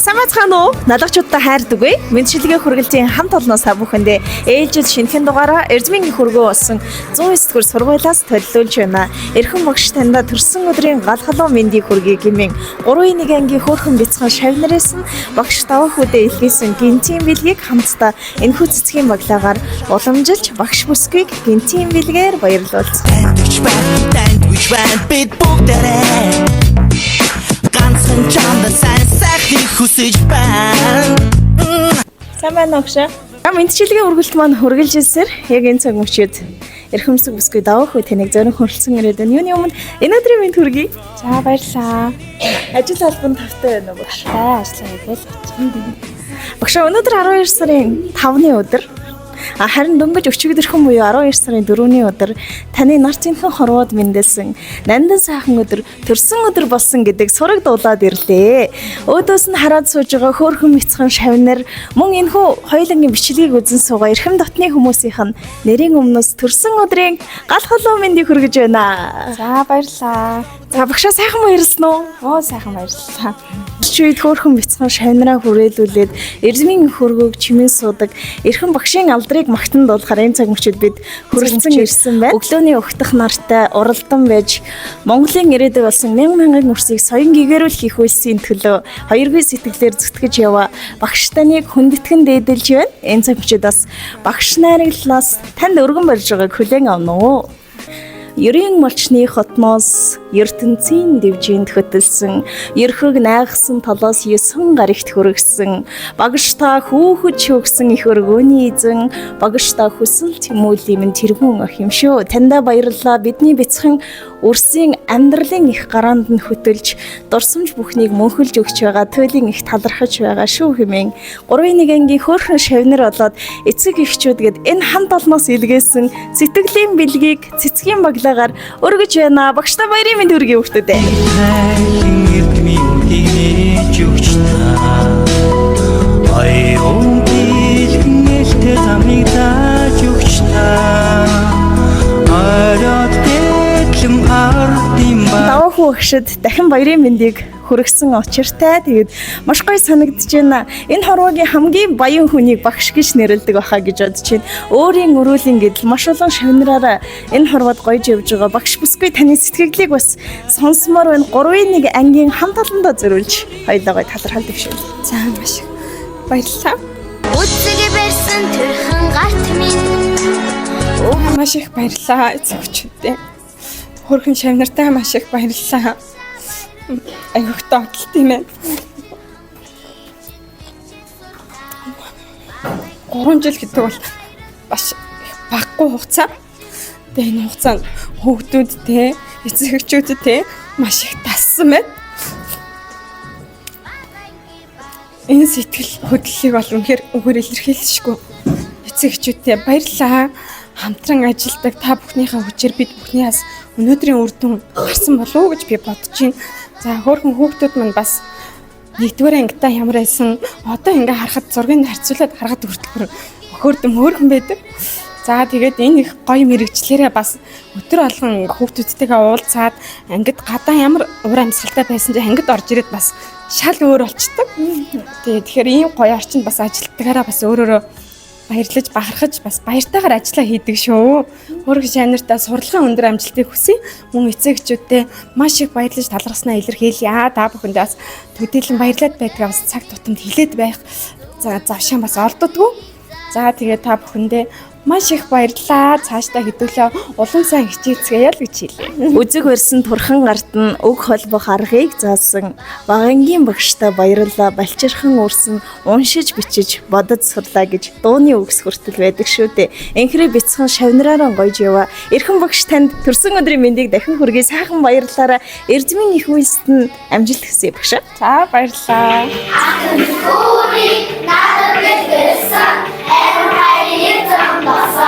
Сайн байцгаана уу? Налуучуудаа хайрдаг вэ? Мэдчилгээ хүргэлтийн хамт олноос та бүхэндээ ээлжил шинэхэн дугаараа Эрдмийн хөргөө болсон 109 дугаар сургуулиас төлөвлөж байна. Эрхэм багш таньда төрсөн өдрийн гал халуун мэндийг хүргэе гэмээн 3-1 ангийн хөөрхөн бяцхан шавнараас нь багш даваа хүүдээ илгээсэн гинтийн бэлгийг хамтдаа энэхүү цэцгийн баглаагаар уламжилж багш бүсгүйг гинтийн бэлгээр баярлуулцгаая. Тандагч байна, тандагч байна бид бүгдээрээ. Ганцхан чамд сайн сайхныг хүсэж байна. Сайн байна уу багшаа? Мэдчилгээ үргэлт маань үргэлжилсээр яг энэ цаг мөчид эрхэмсэг бүсгүй даваа хүү таныг зорин хүрэлцэн ирээд байна. Юуны өмнө энэ өдрийн мэнд хүргэе. За, баярлалаа. Ажил албан тавтай байна уу, багш? Бай, ажиллаа хийгээл очив. Багшаа, өнөөдөр 12 сарын 5-ны өдөр. Харин дөнгөж өчигдөрхөн буюу 12 сарын 4-ний өдөр таны нар цэнхэн хорвоод мэндэлсэн нандин сайхан өдөр төрсөн өдөр болсон гэдэг сураг дуулаад ирлээ. Өөдөөс нь хараад сууж байгаа хөөрхөн бяцхан шавнар мөн энэхүү хоёулангийн бичлэгийг үзэн суугаа эрхэм дотны хүмүүсийнх нь нэрийн өмнөөс төрсөн өдрийн гал халуун мэндийг хүргэж байна. За, баярлалаа. За, багшаа, сайхан баярлсан уу? Оо, сайхан баярлалаа. Чи үед хөөрхөн бяцхан шавнараа хүрээлүүлээд эрдмийн хөргөөг чимэн суудаг эрхэм багшийн алдрыг магтан дуулахаар энэ цаг мөчид бид хүрэлцэн ирсэн байна. Өглөөний өгтөх нартай уралдан байж Монголын ирээдүй болсон мянган мянган үрсийг соён гэгэрүүл хийх үйлсийн төлөө хоёргүй сэтгэлээр зүтгэж яваа багш таныг хүндэтгэн дээдэлж байна. Энэ цаг мөчид бас багш найрагдлаас танд өргөн барьж байгааг хүлээн авна уу? Ерийн малчны хотноос ертөнцийн дэвжинд хөтөлсөн, ерхөг найгсан толоос 9 гарагт хүргэсэн, багш та хүүхэд шүүгсэн их өргөөний эзэн, багш та хүсэл тэмүүллийн минь тэргүүн ах юм шүү. Таньда баярлалаа. Бидний бяцхан үрсийн амьдралын их гараанд нь хөтөлж, дурсамж бүхнийг мөнхөлж өгч байгаа туйлын их талархаж байгаа шүү хэмээн 3-1 ангийн хөөрхөн шавнар болоод эцэг эхчүүд гээд энэ хамт олноос илгээсэн сэтгэлийн бэлгийг цэцгийн баглаагаар өргөж байна. Багштай баярын мэнд хүргэе, хүүхдүүдээ. Тайлан эрдмийн үдийг нээж өгч та. Оюун бэлгэнэлтэй замыг дааж өгч та. Оройд дэтлэм ардын ба. Даваа хүү агшид дахин баярын мэндийг хүргэсэн учиртай. Тэгээд маш гоё санагдаж байна. Энэ хорвоогийн хамгийн баян хүнийг багш гэж нэрлэдэг байхаа гэж бодож байна. Өөрийн өрөөлийн гэдэл маш олон шавнараараа энэ хорвоод гоёж явж байгаа багш бүсгүй таны сэтгэлдлийг бас сонсомоор байна. 3-1 ангийн хамт олондоо зориулж хоёулаа гоё талархал дэвшэв. За, маш их баярлалаа. Үзэг барьсан төрхөн гарт минь. Маш их баярлалаа эцэг хүчтэй. Хөрхөн шавнартай маш их баярлалаа. Аюухтай бодолт юм байна. 3 жил гэдэг бол бас их багагүй хугацаа. Тэгээ энэ хугацаанд хүүхдүүд те, эцэг эхчүүд те маш их тассан байна. Энэ сэтгэл хөдлөлийг бол үнэхээр үгээр илэрхийлшгүй. Эцэг эхчүүдтэй баярлалаа. Хамтран ажилладаг та бүхнийхээ хүчээр бид бүхнээс өнөөдрийн үр дүн гарсан болов уу гэж би бодож байна. За, хөөрхөн хүүхдүүд мань бас нэгдүгээр ангидаа ямар байсан одоо ингээ харахад зургийг харьцуулаад харахад хүртэл бүр хөөрдөм хөөрхөн байдаг. За, тэгээд энэ их гоё мэрэгчлэрээ бас өдөр болгон хүүхдүүдтэйгээ уулзаад ангид гадаа ямар уур амьсгалтай байсан чи ангид орж ирээд бас шал өөр болчдөг. Тэгээд тэгэхээр ийм гоё орчинд бас ажилтгаараа бас өөрөөрөө баярлаж бахархаж бас баяртайгаар ажиллаа хийдэг шүү. Хөргөж амнартаа сурлагын өндөр амжилтыг хүсье. Мөн эцэг эхчүүдтэй маш их баярлаж талархснаа илэрхийлье. Та бүхэндээ бас төдийлөн баярлаад байдгаа бас цаг тутамд хилээд байх за завшаан бас олддоггүй. За, тэгээд та бүхэндээ маш их баярлалаа. Цаашдаа хэдүүлээ улам сайн хичээцгээе л гэж хэлье. Үзэг барьсан турхан гарт нь өг холбох аргыг заасан багангийн багштай баярлалаа. Балчирхан үрсэн уншиж бичиж бодож сурлаа гэж дууны үгс хүртэл байдаг шүү дээ. Энхрээ бяцхан шавнараараа гоёж яваа. Эрхэм багш танд төрсөн өдрийн мэндийг дахин хүргэе. Сайхан баярлалаараа эрдмийн их үйлсэд нь амжилт хүсье, багшаа. За, баярлалаа. Хүүрийг надад бэлгэлсэн. Хайрын зам болсон.